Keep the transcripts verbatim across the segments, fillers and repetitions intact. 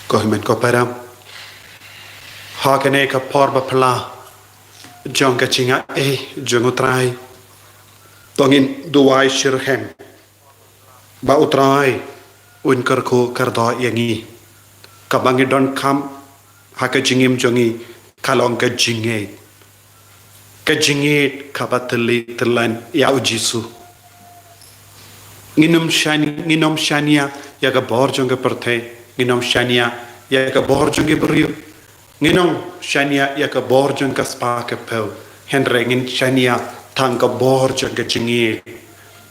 Ko hynmen ko para, ha kane ka por ba phylla jong ka jingaiei jong U Trai, to ngin duwai shitrhem ba U Trai un kyrkhu kyrdoh ïa ngi. Kaba ngi donkam ha ka jingim jong ngi ka long ka jingngeit. Ka jingngeit kaba tylli tyllan ïa U Jisu. Ngin ym shaniah, ngin ym shaniah ïa ka bor jong ka pyrthei, ngin ym shaniah ïa ka bor jong ki briew, ngin ym shaniah ïa ka bor jong ka spah ka phew, hynrei ngin shaniah tang ka bor jong ka jingngeit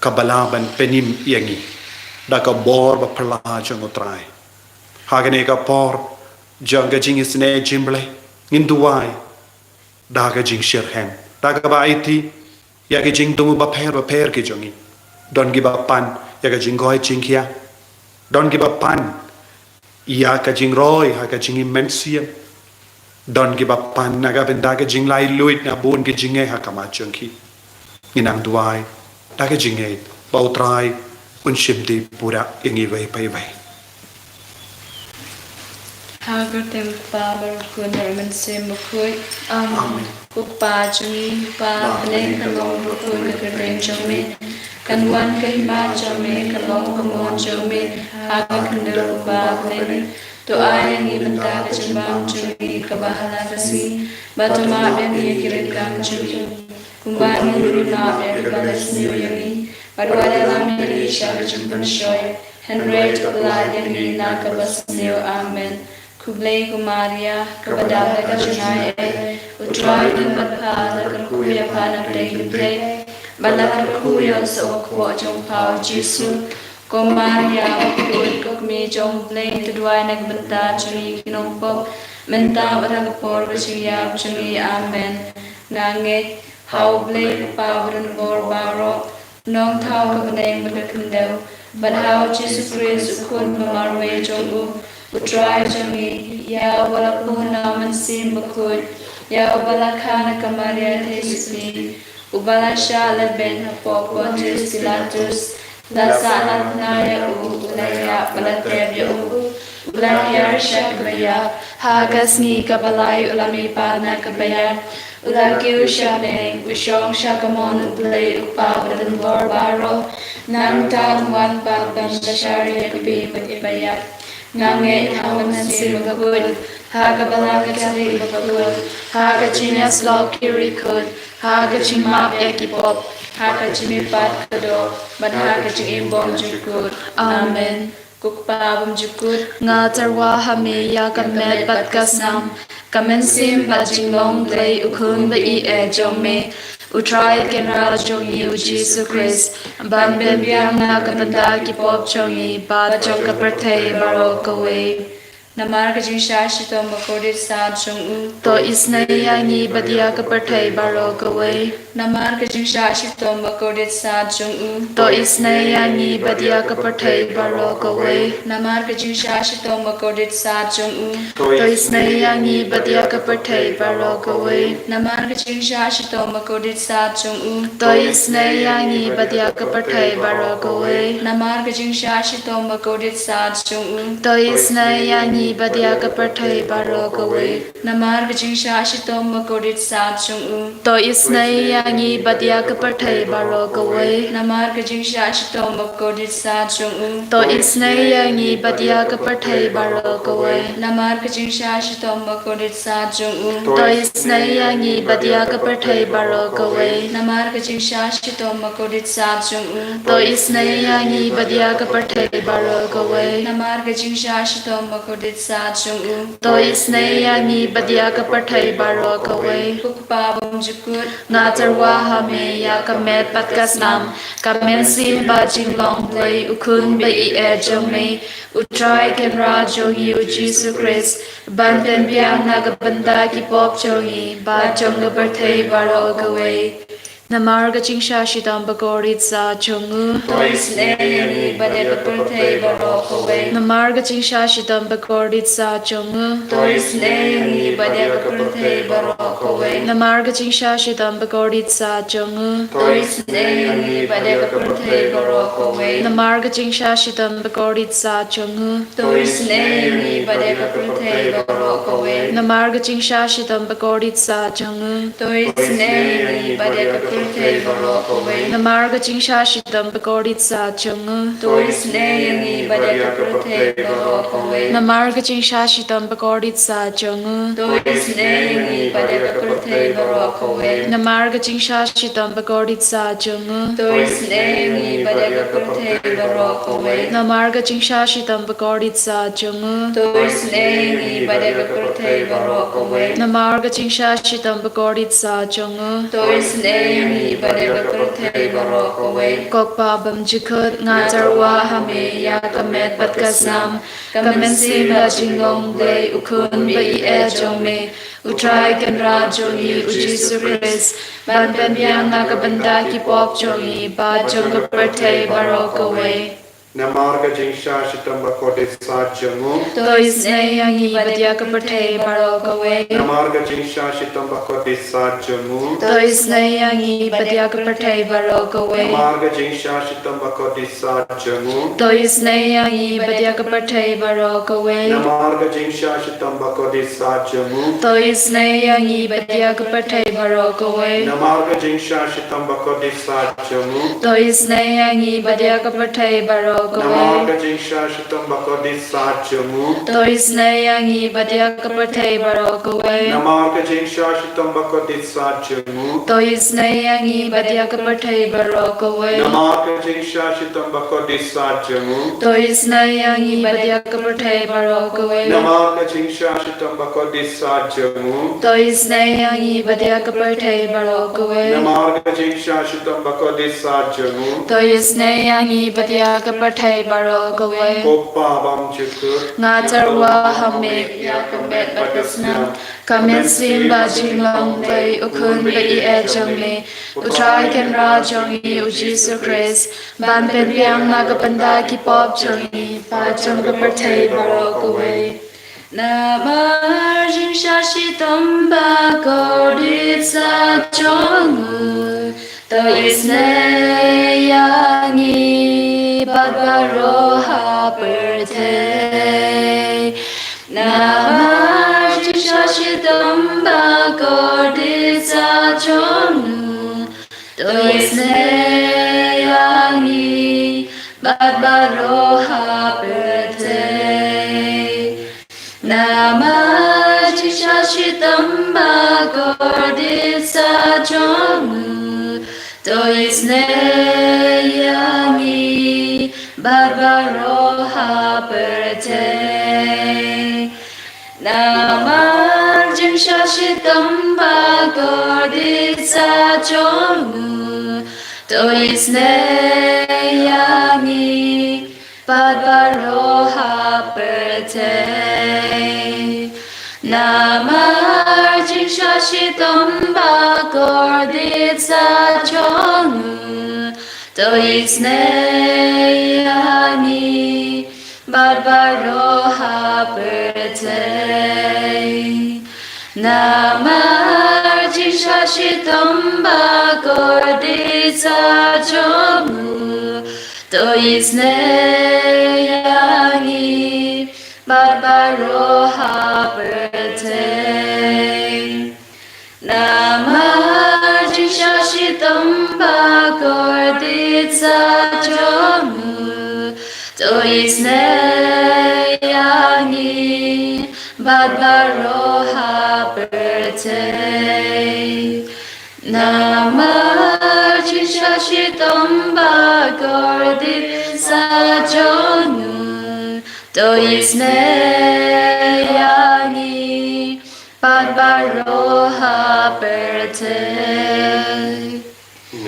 kaba lah ban pynim ïa ngi da ka bor ba phylla jong U Trai. Ha kane ka por jong ka jingisynei jong U Blei, ngin duwai da ka jingshitrhem, da kaba aiti ïa ki jingthmu bapher bapher ki jong ngi. Don kiba pan ïa ka jingkoit jingkhiah, don kiba pan ïa ka jingroi ha ka jingim mynsiem, don kiba pan na ka bynta ka jinglaitluid na bun ki jingeh ha khmat jong ki. Ngin nang duwai da ka jingngeit ba U Trai un shim tip pura ïa ngi iwei pa iwei. Ha ka kyrteng U Kpa bad U Khun bad U Mynsiem Bakhuid. Amen. Ko Kpa jong ngi uba ha bneng, kan long bakhuid ka kyrteng jong me. Kan wan ka hima jong me, kan long ka mon jong me ha ka khyndew kumba ha bneng. To ai ïa ngi mynta ka jingbam jong ngi kaba ha la ka sngi, bad to map ïa ngi ïa ki ryngkang jong ngi, kumba ngi ruh ngi map ïa kiba la sniew ïa ngi. Bad wat ïalam ïa ngi sha ka jingpynshoi, hynrei to pynlait ïa ngi na kaba sniew. Amen. Khublei ko Maria, kaba dap da ka jingaiei, U Trai u don bad pha. La kyrkhu ïa pha na pdeng ki kynthei, bad la kyrkhu ïa u soh bakhuid jong pha U Jisu. Ko Maria bakhuid, ko kmie jong U Blei, to duwai na ka bynta jong ngi ki nongpop, mynta bad ha ka por ka jingïap jong ngi. Amen. Nga ngeit ha U Blei U Kpa badonbor baroh, Nongthaw ka bneng bad ka khyndew, bad ha U Jisu Khrist U Khun ba marwei jong u, U Trai jong ngi, ïa uba la pynhun na U Mynsiem Bakhuid, ïa uba la kha na ka Maria Theisotti, uba la shah lehbeiñ hapoh Pontius Pilatus, la sahnarphna ïa u, u la ïap bad la tep ïa u, u la hiar sha kaba ïap, ha ka sngi kaba lai u la mihpat na kaba ïap, u la kiew sha bneng, u shong sha ka mon U Blei U Kpa badonbor baroh. Nangta un wan pat ban da shah ïa ki bymman bad kiba ïap. Nga ngeit ha U Mynsiem Bakhuid, ha ka Balang Katholik bakhuid, ha ka jingïasyllok ki riewkhuid, ha ka jingmap ïa ki pop, ha ka jingmihpat ka doh, bad ha ka jingim bymjukut. Amen. Ko Kpa bymjukut, nga tyrwa ha me ïa ka met bad ka snam, ka mynsiem bad jinglong Blei U Khun ba ïeit jong me, U Trai Kynrad jong ngi U Jisu Khrist, ban pynbiang na ka bynta ki pop jong ngi bad jong ka pyrthei baroh kawei. Namar ka jingshah shitom bakordit sat jong u, to isynei ïa ngi bad ïa ka pyrthei baroh kawei. Namar ka jingshah shitom bakordit sat jong u, to isynei ïa ngi bad ïa ka pyrthei baroh kawei. Namar ka jingshah shitom bakordit sat jong u, to isynei ïa ngi bad ïa ka pyrthei baroh kawei. Namar ka jingshah shitom bakordit sat jong u, to isynei ïa ngi bad ïa ka pyrthei baroh kawei. Namar ka jingshah shitom bakordit sat jong u, to isynei ïa ngi bad ïa ka pyrthei baroh kawei. Namar ka jingshah shitom bakordit sat jong u, to isynei ïa ngi bad ïa ka pyrthei baroh kawei. Namar ka jingshah shitom bakordit sat jong u, to isynei ïa ngi bad ïa ka pyrthei baroh kawei. Namar ka jingshah shitom bakordit sat jong u, to isynei ïa ngi bad ïa ka pyrthei baroh kawei. Namar ka jingshah shitom bakordit sat jong u, to isynei ïa ngi bad ïa ka pyrthei baroh kawei. Namar ka jingshah shitom bakordit sat jong u, to isynei ïa ngi bad ïa ka pyrthei baroh kawei. Ko Kpa bymjukut, nga tyrwa ha me ïa ka met bad ka snam, ka mynsiem bad jinglong Blei U Khun ba ïeit jong me, U Trai Kynrad jong ngi U Jisu Khrist, ban pynbiang na ka bynta ki pop jong ngi bad jong ka pyrthei baroh kawei. Namar ka jingshah shitom bakordit sah jong u, to isynei ïa ngi bad ïa ka pyrthei baroh kawei. Namar ka jingshah shitom bakordit sah jong u, to isynei ïa ngi bad ïa ka pyrthei baroh kawei. Namar ka jingshah shitom bakordit sah jong u, to isynei ïa ngi bad ïa ka pyrthei baroh kawei. Namar ka jingshah shitom bakordit sah jong u, to isynei ïa ngi bad ïa ka pyrthei baroh kawei. Namar ka jingshah shitom bakordit sah jong u, to isynei ïa ngi bad ïa ka pyrthei baroh kawei. Namar ka jingshah shitom bakordit sah jong u, to isynei ïa ngi bad ïa ka pyrthei baroh kawei. Namar ka jingshah shitom bakordit sah jong u, to isynei ïa ngi bad ïa ka pyrthei baroh kawei. Namar ka jingshah shitom bakordit sah jong u, to isynei ïa ngi bad ïa ka pyrthei baroh kawei. Namar ka jingshah shitom bakordit sah jong u, to isynei ïa ngi bad ïa ka pyrthei baroh kawei. Namar ka jingshah shitom bakordit sah jong u, to isynei ïa ngi bad ïa ka pyrthei baroh kawei. Ko Kpa bymjukut, nga tyrwa ha me ïa ka met bad ka snam, ka mynsiem bad jinglong Blei u Khun ba ïeit jong me, U Trai Kynrad jong ngi U Jisu Khrist, ban pynbiang na ka bynta ki pop jong ngi bad jong ka pyrthei baroh kawei. Namar ka jingshah shitom bakordit sah jong u, to isynei ïa ngi bad ïa ka pyrthei baroh kawei. Namar ka jingshah shitom bakordit sah jong u, to isynei ïa ngi bad ïa ka pyrthei baroh kawei. Namar ka jingshah shitom bakordit sah jong u, to isynei ïa ngi bad ïa ka pyrthei baroh kawei. Namar ka jingshah shitom bakordit sah jong u, to isynei ïa ngi bad ïa ka pyrthei baroh kawei. Namar ka jingshah shitom bakordit sah jong u, to isynei ïa ngi bad ïa ka pyrthei baroh kawei. Namar ka jingshah shitom bakordit sah jong u, to isynei ïa ngi bad ïa ka pyrthei baroh kawei. Namar ka jingshah shitom bakordit sah jong u, to isynei ïa ngi bad ïa ka pyrthei baroh kawei. Namar ka jingshah shitom bakordit sah jong u, to isynei ïa ngi bad ïa ka pyrthei baroh kawei. Namar ka jingshah shitom bakordit sah jong u, to isynei ïa ngi bad ïa ka pyrthei baroh kawei. Namar ka jingshah shitom bakordit sah jong u, to isynei ïa ngi bad ïa ka pyrthei baroh kawei. Ko Kpa bymjukut, nga tyrwa ha me ïa ka met bad ka snam, ka mynsiem bad jinglong Blei u Khun ba ïeit jong me, U Trai Kynrad jong ngi U Jisu Khrist, ban pynbiang na ka bynta ki pop jong ngi bad jong ka pyrthei baroh kawei. Namar jingshah shitom bakordit sah jong u, to isynei ïa ngi bad baroh ha pyrthei. Namar jingshah shitom bakordit sah jong u, to isynei ïa ngi bad baroh ha pyrthei. Namar jingshah shitom bakordit sah jong u, to isynei ïa ngi bad baroh ha pyrthei. Namar jingshah shitom bakordit sah jong u, to isynei ïa ngi bad baroh ha pyrthei. Namar jingshah shitom bakordit sah jong u, to isynei ïa ngi bad baroh ha pyrthei. Namar jingshah shitom bakordit sah jong u, to isynei ïa ngi bad baroh ha pyrthei. Namar jingshah shitom bakordit sah jong u, to isynei ïa ngi bad baroh ha pyrthei. Namar jingshah shitom bakordit sah jong u, to isynei ïa ngi bad baroh ha pyrthei.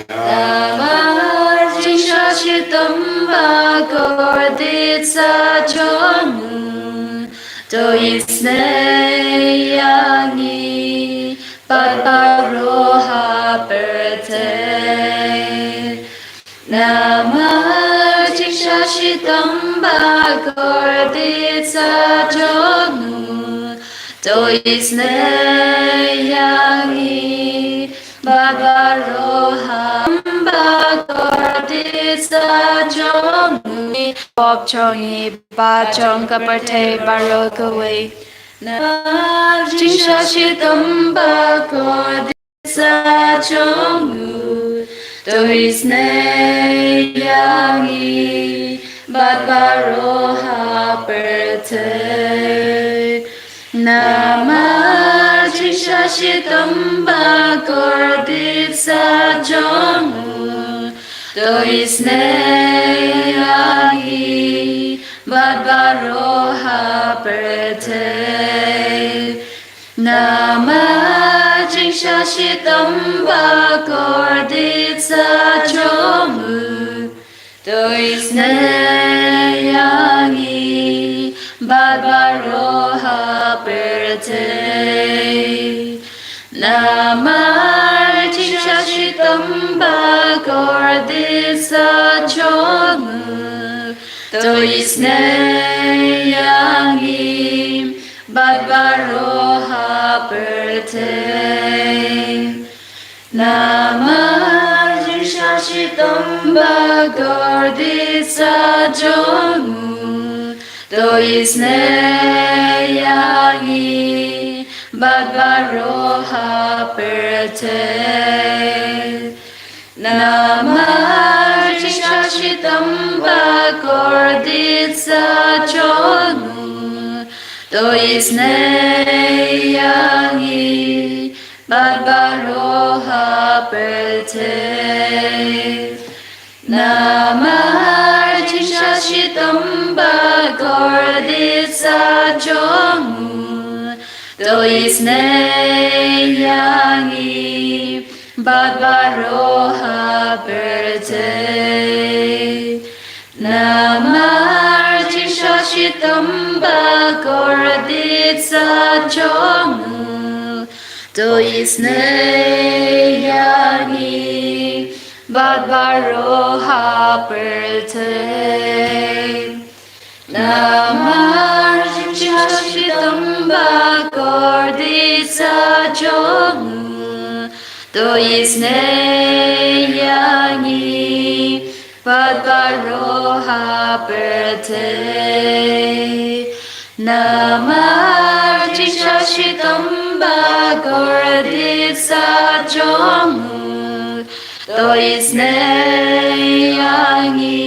Namar jingshah shitom bakordit sah jong u, to isynei ïa ngi bad baroh ha pyrthei. Namar jingshah shitom ba kordit sa jong u, to isynei ïa ngi bad baroh haba kordit sa jong u, pop jong ngi bad jong ka pyrthei baroh kawei. Namar jingshah shitom ba kordit sa jong u, to isynei ïa ngi bad baroh ha pyrthei. Namar jingshah shitom ba kordit sa jong u, to isynei ïa ngi bad baroh ha pyrthei. Namar jingshah shitom ba kordit sa jong u, to isynei ïa ngi bad baroh ha pyrthei. Namar jingshah shitom ba kordit sa jong u, to isynei ïa ngi bad baroh ha pyrthei. Namar jingshah shitom ba kordit sa jong u, to isynei ïa ngi bad baroh ha pyrthei. Namar jingshah shitom ba kordit sa jong u, to isynei ïa ngi bad baroh ha pyrthei. Namar jingshah shitom ba kordit sa jong u, to isynei ïa ngi bad baroh ha pyrthei. Namar jingshah shitom ba kordit sa jong u, to isynei ïa ngi bad baroh ha pyrthei. Namar jingshah shitom ba kordit sa jong u, to isynei ïa ngi bad baroh ha pyrthei. Namar jingshah shitom ba kordit sa jong u, to isynei ïa ngi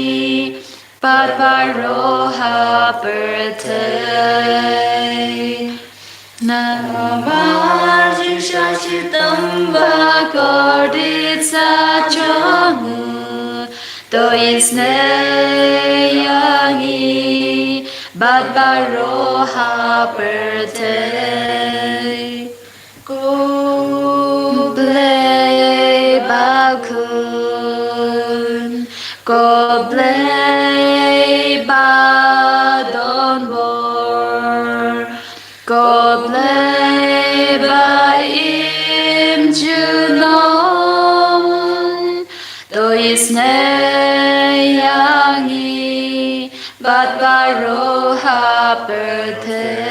bad baroh ha pyrthei. Namar jingshah shitom ba kordit sa jong u, to isynei ïa ngi bad baroh ha pyrthei. Ko Blei bakhuid, ko Blei badonbor, ko Blei ba im junom, to isynei ïa ngi bad baroh ha pyrthei.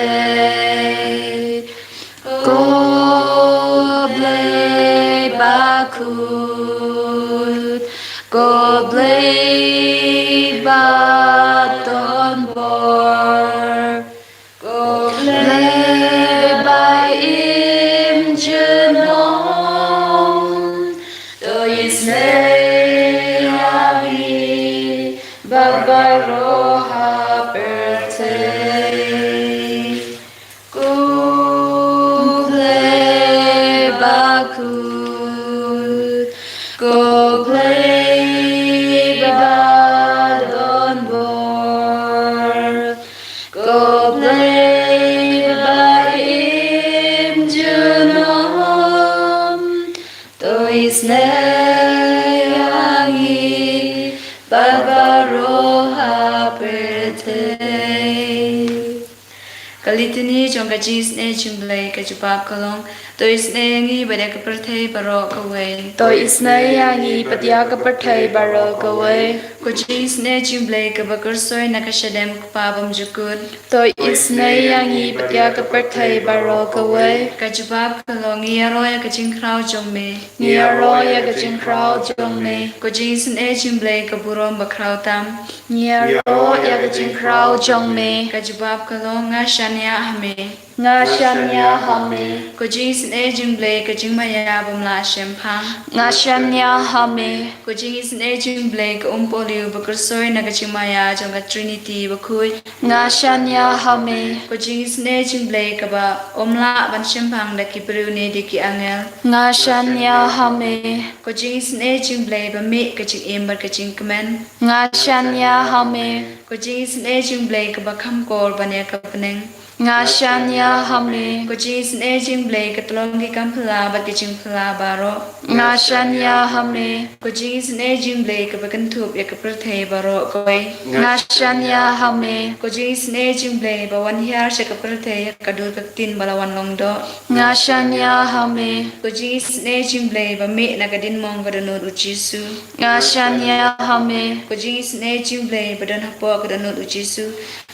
Ko Blei bakhuid, ko Blei badonbor, ko Blei ba im junom, to isynei ïa ngi bad baroh ha pyrthei. Ko Blei bakhuid, ko Blei badonbor, ko Blei ba im junom, to isynei ïa ngi bad baroh ha pyrthei. Ka litany jong ka jingisynei jingblei. Ka jubab ka long: To isynei ïa ngi bad ïa ka pyrthei baroh kawei. To isynei ïa ngi bad ïa ka pyrthei baroh kawei. Ka jingisynei jingblei kaba kyrsoi na ka shadem u Kpa bymjukut. To isynei ïa ngi bad ïa ka pyrthei baroh kawei. Ka jubab ka long: Ngi ïaroh ïa ka jingkhraw jong me. Ngi ïaroh ïa ka jingkhraw jong me. Ka jingisynei jingblei ka burom bakhraw tam. Ngi ïaroh ïa ka jingkhraw jong me. Ka jubab ka long: Nga shaniah ha me. Nga shaniah ha me. Ka jingisynei jingblei ka jingmaïa bym lah shemphang. Nga shaniah ha me. Ka jingisynei jingblei ka umpohliew ba kyrsoi na ka jingmaïa jong ka Trinity bakhuid. Nga shaniah ha me. Ka jingisynei jingblei kaba ym lah ban shemphang da ki briew ne da ki angel. Nga shaniah ha me. Ka jingisynei jingblei ba mih ka jingim bad ka jingkmen. Nga shaniah ha me. Ka jingisynei jingblei kaba kham kor ban ïa ka bneng. Nga shaniah ha me. Ka jingisynei jingblei ka tyllong ki kam phylla bad ki jingphylla baroh. Nga shaniah ha me. Ka jingisynei jingblei kaba kynthup ïa ka pyrthei baroh kawei. Nga shaniah ha me. Ka jingisynei jingblei ba wan hiar sha ka pyrthei ha ka dur ka ktien ba la wan long doh. Nga shaniah ha me. Ka jingisynei jingblei ba mih na ka diengmong ka dohnud u Jisu. Nga shaniah ha me. Ka jingisynei jingblei ba don hapoh ka dohnud u Jisu,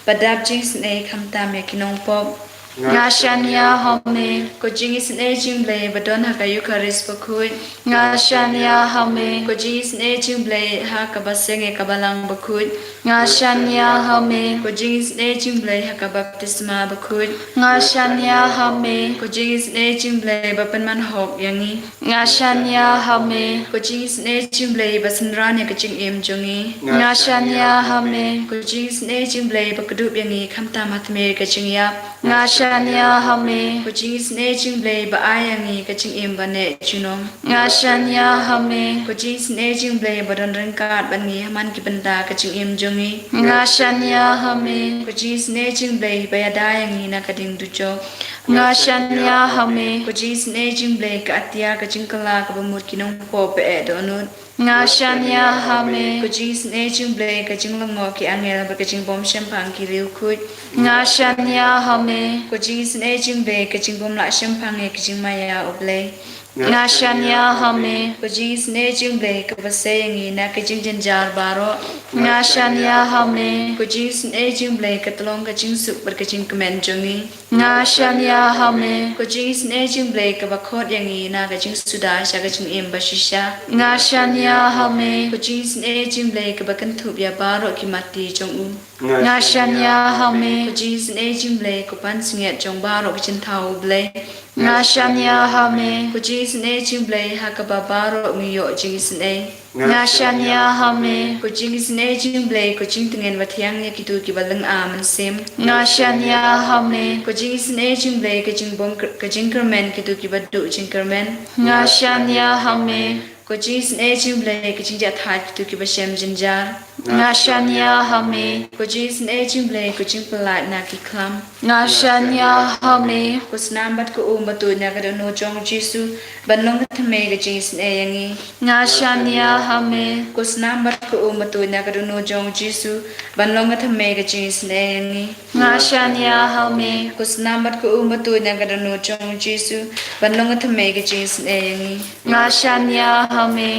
ba dap jingisynei khamtam ïa ki nongpop. Nga shaniah ha me. Ka jingisynei jingblei ba don ha ka Eukharist bakhuid. Nga shaniah ha me. Ka jingisynei jingblei ha kaba seng ïa ka balang bakhuid. Nga shaniah ha me. Ka jingisynei jingblei ha ka baptisma bakhuid. Nga shaniah ha me. Ka jingisynei jingblei ba pynman hok ïa ngi. Nga shaniah ha me. Ka jingisynei jingblei ba synran ïa ka jingim jong ngi. Nga shaniah ha me. Ka jingisynei jingblei ba kdup ïa ngi khamtam ha tmier ka jingïap. Nga shaniah ha me. Ka jingisynei jingblei ba ai ïa ngi ka jingim ba neh junom. Nga shaniah ha me. Ka jingisynei jingblei ba don ryngkat bad ngi ha man ki bynta ka jingim jong ngi. Nga shaniah ha me. Ka jingisynei jingblei ba ïada ïa ngi na ka ding dujok. Nga shaniah ha me. Ka jingisynei jingblei ka atia ka jingkylla kaba mut ki nongpop ba eh dohnud. Nga shaniah ha me. Ka jingisynei jingblei ka jinglyngngoh ki angel bad ka jingbym shemphang ki riewkhuid. Nga shaniah ha me. Ka jingisynei jingblei ka jingbym lah shemphang ïa ka jingmaïa U Blei. Nga shaniah ha me. Ka jingisynei jingblei kaba sei ïa ngi na ka jingjynjar baroh. Nga shaniah ha me. Ka jingisynei jingblei ka tyllong ka jingsuk bad ka jingkmen jong ngi. Nga shaniah ha me. Ka jingisynei jingblei kaba khot ïa ngi na ka jingsuda sha ka jingim ba shisha. Nga shaniah ha me. Ka jingisynei jingblei kaba kynthup ïa baroh ki matti jong u. Nga shaniah ha me. Ka jingisynei jingblei ka pansngiat jong baroh ki jingthaw U Blei. Nga shaniah ha me. Ka jingisynei jingblei ha kaba baroh ngi ïoh jingisynei. Nga shaniah ha me. Ka jingisynei jingblei ka jingtngen ba thiang ïa kito kiba lynga mynsiem. Nga shaniah ha me. Ka jingisynei jingblei ka jingbym kr-, ka jingkyrmen kito kiba duh jingkyrmen. Nga shaniah ha me. Ka jingisynei jingblei ka jingjahthait kito kiba shem jynjar. Nga shaniah ha me. Ka jingisynei jingblei ka jingpyllait na ki khlam. Nga shaniah ha me. Ka snam bad ka um ba tuid na ka dohnud jong u Jisu ban long ka thymmei ka jingisynei ïa ngi. Nga shaniah ha me. Ka snam bad ka um ba tuid na ka dohnud jong u Jisu ban long ka thymmei ka jingisynei ïa ngi. Nga shaniah ha me. Ka snam bad ka um ba tuid na ka dohnud jong u Jisu ban long ka thymmei ka jingisynei ïa ngi. Nga shaniah ha me.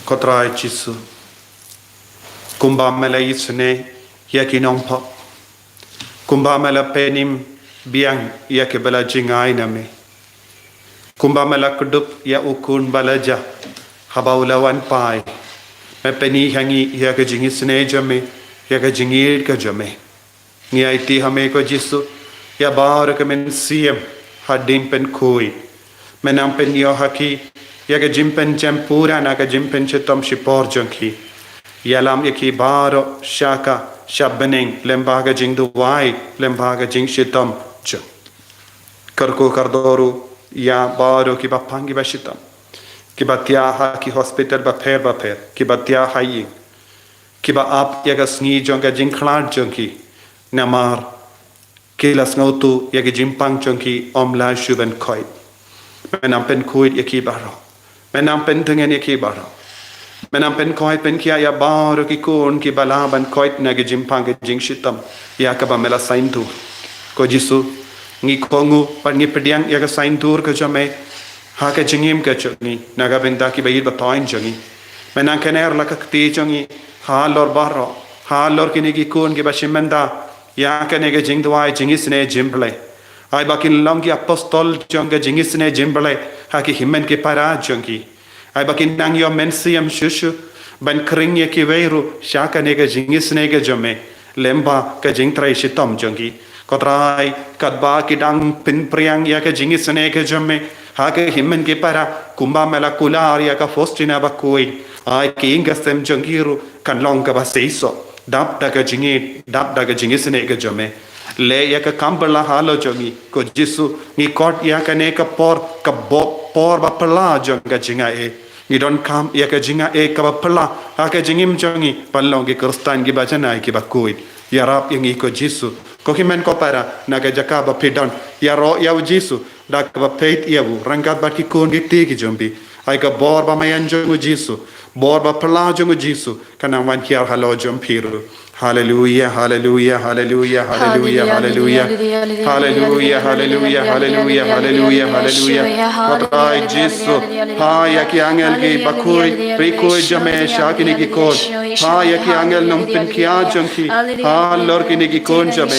Ko Trai Jisu, kumba me la isynei ïa ki nongpop, kumba me la pynim biang ïa kiba la jngai na me, kumba me la kdup ïa u khun ba la jah haba u la wan phai, me pyni ha ngi ïa ka jingisynei jong me, ïa ka jingïeit ka jong me. Ngi aiti ha me ko Jisu ïa baroh ki mynsiem hadien pynkhuid. Me nang pynïoh ha ki ïa ka jingpynjem pura na ka jingpynshitom shipor jong ki. Ïalam ïa ki baroh sha ka, sha bneng, lyngba ka jingduwai, lyngba ka jingshitom jong. Kyrkhu kyrdoh ruh ïa baroh kiba pang kiba shitom, kiba thiah ha ki hospital bapher bapher, kiba thiah ha ïing, kiba ap ïa ka sngi jong ka jingkhlad jong ki, namar ki la sngewthuh ïa ka jingpang jong ki ym lah shuh ban koit. Me nang pynkhuid ïa ki baroh. Me nang pyntngen ïa ki baroh. Men nang pynkhuid pynkhiah ïa baroh ki khun kiba lah ban khuid na ka jingpang ka jingshitom ïa kaba me la saiñdur. Ko Jisu, ngi kohnguh bad ngi pdiang ïa ka saiñdur ka jong me ha ka jingim ka jong ngi na ka bynta kiba ïeit ba thoiñ jong ngi. Men nang kner la ka kti jong ngi halor baroh, halor kine ki khun kiba shimynda ïa kane ka jingduwai jingisynei jingblei. Ai ba kin long ki apostol jong ka jingisynei jingblei ha ki hynmen ki para jong ki. Ai ba kin nang ïoh mynsiem shuh shuh ban khring ïa kiwei ruh sha kane ka jingisynei ka jong me lem bad ka jingtrei shitom jong ki. Ko Trai, katba ki dang pynpriang ïa ka jingisynei ka jong me ha ki hynmen ki para, kumba me la kular ïa ka Faustina bakhuid, ai ka ïing ka sem jong ki ruh kan long kaba seisoh dap da ka jingïeit, dap da ka jingisynei ka jong me. Leh ïa ka kam phylla halor jong ngi, ko Jisu, ngi khot ïa kane ka por, ka bo-, por ba phylla jong ka jingaiei. Ngi donkam ïa ka jingaiei kaba phylla ha ka jingim jong ngi ban long ki Khristan kiba janai kiba khuid. Ïarap ïa ngi ko Jisu. Ko hynmen ko para, na ka jaka ba phi don, ïaroh ïa u Jisu da kaba peit ïa u ryngkat bad ki khun ki kti ki jong phi. Ai ka bor ba maïan jong u Jisu, bor ba phylla jong u Jisu kan nang wan hiar halor jong phi ruh. Haleluia, haleluia, haleluia, haleluia, haleluia. Haleluia, haleluia, haleluia, haleluia, haleluia. Ko Trai Jisu, phah ïa ki angel kiba khuid, rikhuid jong me sha kine ki khun. Phah ïa ki angel nongpynkhiah jong ki halor kine ki khun jong me.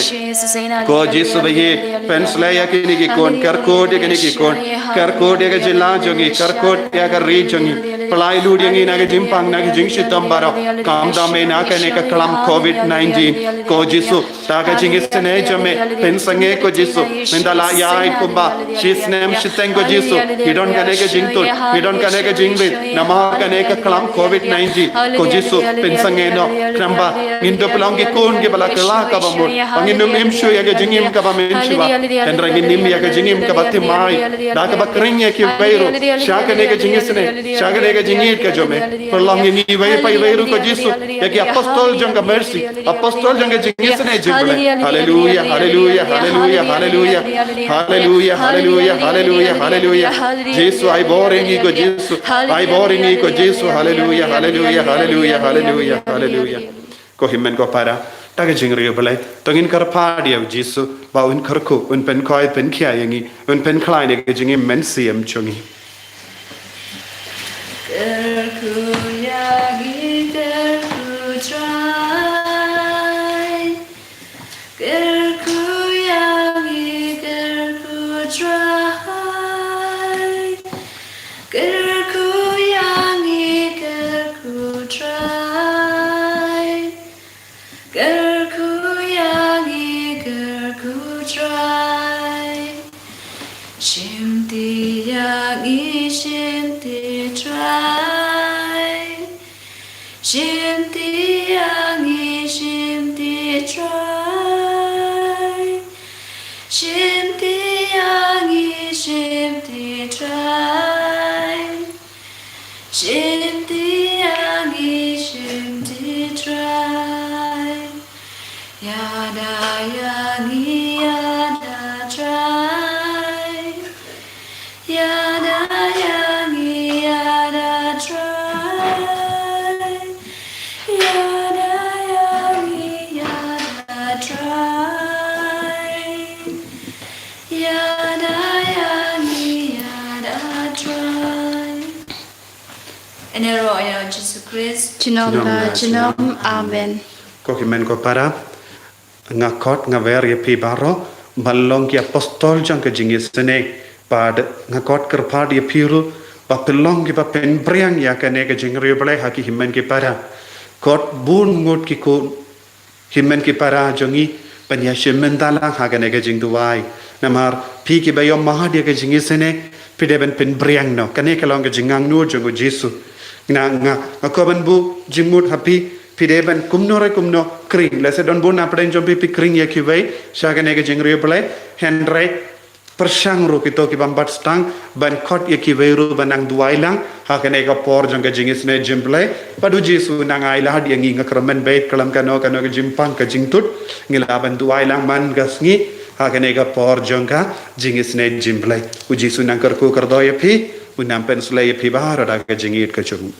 Ko Jisu ba ïeit, pynsleh ïa kine ki khun, kyrkhu ïa kine ki khun, kyrkhu ïa ka jylla jong ngi, kyrkhu ïa ka ri jong ngi. Pynlait lut ïa ngi na ka jingpang, na ka jingshitom baroh. Kham da me na kane ka klam covid nineteen. Ko Jisu, da ka jingisynei jong me, pynsangeh ko Jisu. Mynta la ïaid kumba shi snem shiteng ko Jisu, ngi don kane ka jingtut, ngi don kane ka jingrit namar kane ka klam covid nineteen. Ko Jisu, pynsangeh noh, khnang ba ngin dup long ki khun kiba la kylla kaba mut, ba ngin ym im shuh ïa ka jingim kaba mynshuwa, hynrei ngin im ïa ka jingim kaba thymmai da kaba khring ïa kiwei ruh sha kane ka jingisynei, sha kane ka jingïeit ka jong me. Pynlong ïa ngi iwei pa iwei ruh ko Jisu ïa ki apostol jong ka mercy, apostol jong ka jingisynei jingblei. Haleluia, haleluia, haleluia, haleluia. Haleluia, haleluia, haleluia, haleluia. Jisu, ai bor ïa ngi ko Jisu, ai bor ïa ngi ko Jisu. Haleluia, haleluia, haleluia, haleluia, haleluia. Ko hynmen ko para, da ka jingriewblei to ngin kyrpad ïa u Jisu ba un kyrkhu, un pynkhuid pynkhiah ïa ngi, un pynkhlaiñ ïa ka jingim mynsiem jong ngi. Kyrkhu ïa ngi, kyrkhu Trai. Kyrkhu ïa ngi, kyrkhu Trai. Kyrkhu ïa ngi, kyrkhu Trai. Kyrkhu ïa ngi, kyrkhu Trai. Shimti ïa ngi, shimti Trai. Shimti ïa ngi, shimti Trai. Shimti ïa ngi, shimti Trai. Shimti ïa ngi, shimti Trai. Ïada ïa ngi, ïada Trai. Ïada ïa ngi, ïada Trai. Ïada ïa ngi, ïada Trai. Ïada ïa ngi, ïada Trai. Ïaroh ïa u Jisu Khrist. Junom la junom. Amen. Ko hynmen ko para, nga khot nga wer ïa phi baroh ban long ki apostol jong ka jingisynei. Bad nga khot kyrpad ïa phi ruh ba phin long kiba pynpriang ïa kane ka jingriewblei ha ki hynmen ki para. Khot bun ngut ki khun hynmen ki para jong ngi ban ïa shim bynta lang ha kane ka jingduwai. Namar phi kiba ïohmad ïa ka jingisynei, phi dei ban pynpriang noh. Kane ka long ka jingangnud jong u Jisu. Nga, nga, nga kwah ban buh jingmut ha phi, phi dei ban kumno re kumno khring. Lehse don bun na pdeng jong phi phi khring ïa kiwei sha kane ka jingriewblei, hynrei pyrshang ruh kito kiba bym pat sdang ban khot ïa kiwei ruh ban nang duwai lang ha kane ka por jong ka jingisynei jingblei. Bad u Jisu u nang ailad ïa ngi. Nga kyrmen beit khlem kano kano ka jingpang ka jingtut ngi lah ban duwai lang man ka sngi ha kane ka por jong ka jingisynei jingblei. U Jisu u nang kyrkhu kyrdoh ïa phi, u nang pynsleh ïa phi baroh da ka jingïeit ka jong u.